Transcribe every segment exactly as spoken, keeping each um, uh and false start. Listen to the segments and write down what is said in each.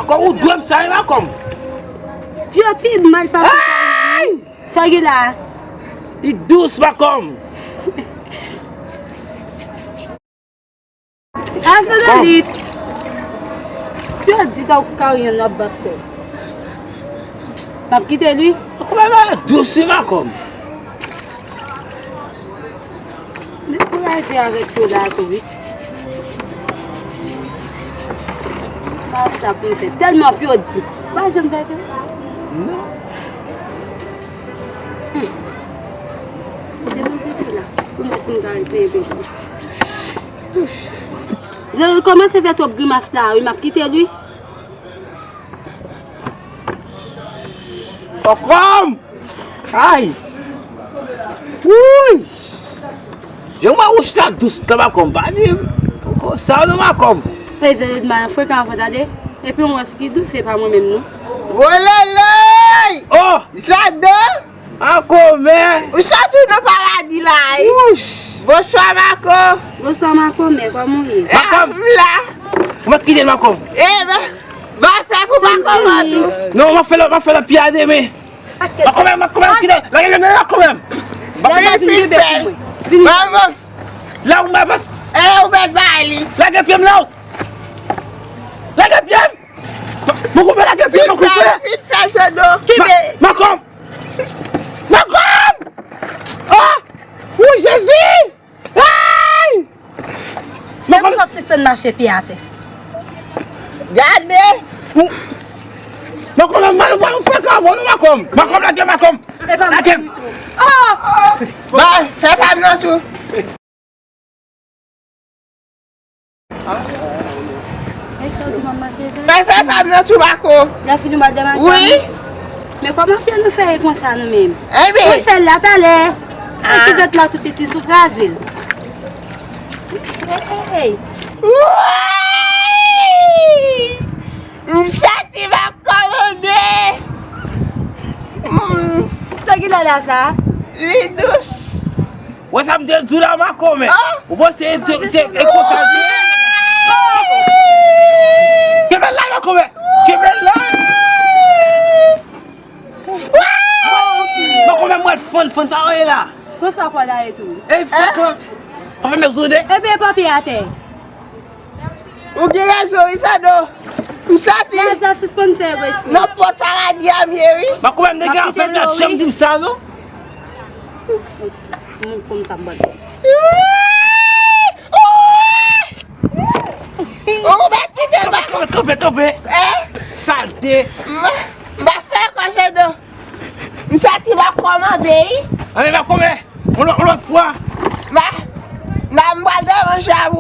Kòm ou dwe m sa, wi, Makom. Pye w pi mal pase. Ay! Sa gen la? Li dous, Makom. Ase de lit. Pye w di tankou karyon nan bat kò. M ap kite li. Kòman m ap dous, wi, Makom. Dekouraje avèk yo la tou, wi. Pa wè sa pou m fè. Tèlman pye w di. Pa janm fè ke. Non. Hmm. Depoze pye la. Pou m wè si m ka retire pye. Zero kòmanse fè twòp grimas la, wi, m ap kite l, wi. Makom! Ay! Wouy! Jan mwen wouch la dous la, Makom, pa di m. Sa non, Makom. Hey, Zero, m frekan avè w, tande. Epi yon wòch ki dous, se pa mwen menm, non. Wololoy! Oh! Jado! Makomè! Ou soti nan paradi la, wi. Wouch! Bonswa, Mako. Bonswa, Makomè, kòman w ye? Makom! M la. Ou mèt kite l, Makom. Eh ben, ba fè pou Makomè tou. Non, m ap fè lòt, m ap fè lòt pye a demen. Makomè, Makomè, kite. Lage pye m, Makomè. Lage pye m, fè. Vini. Manman. La ou mèt pas. Eh, ou mèt bay li. Lage pye m la. Lage pye m. Makomè, lage pye m, Makomè. Vin fè, vin fè, Jado. Makom. Makom. Oh! Ou Jezi! Ay! Makom! Mwen ap sispann mache pye atè. Gade! Makom, mwen, mwen, mwen fè kòb, non, Makom. Makom, lage, Makom. Lage. Oh! Ba, fè pa m nan tou. Mwen fè pa m nan tou, Mako. Wi. Men kòman fè nou fè konsa nou menm? Ebyen. Yon sèl la talè. An ki dòt la tout piti sou kraze l. Hey, hey, hey. Woy! M santi m ap kòmande. Mm. Sa ki la la sa? Li dous. Wè sa m te di w la, Makomè. Ou panse te, te, e konsa l te ye? Kenbe l la, Makomè. Kenbe l la. Makomè, mwen fann, fann sa w ye la. Konsa kò la ye tou. E fann, fann. Anfen, mèt goude. Epi papye atè. Ou gen rezon, wi, Jado. M santi. Lè sa sispann fè egwès. Nan pòt paradi a m ye, wi. Makomè, m te gen afè m la, janm di m sa, non. Moun konn sa m bat. Ou mèt kite m. Kanpe, kanpe, kanpe. Eh? Salte. M, m pa fè ankò, Jado. M santi m ap kòmande, wi. Anben, m ap kòmande. Yon lòt, yon lòt fwa. M a, la, m pral deranje avè w.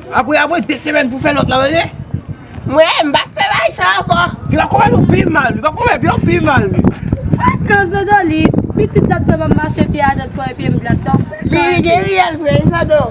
Apre, apre de semèn pou fè lòt la, tande? Mwen, m pa fè bagay sa ankò. Li pa konprann ou pi mal, li pa konprann byen ou pi mal, li. Fèk kanze do li, pitit la t fè m ap mache pye a dòt fò epi m blanch nan fèk. Li, li gen riyèl vre, Jado.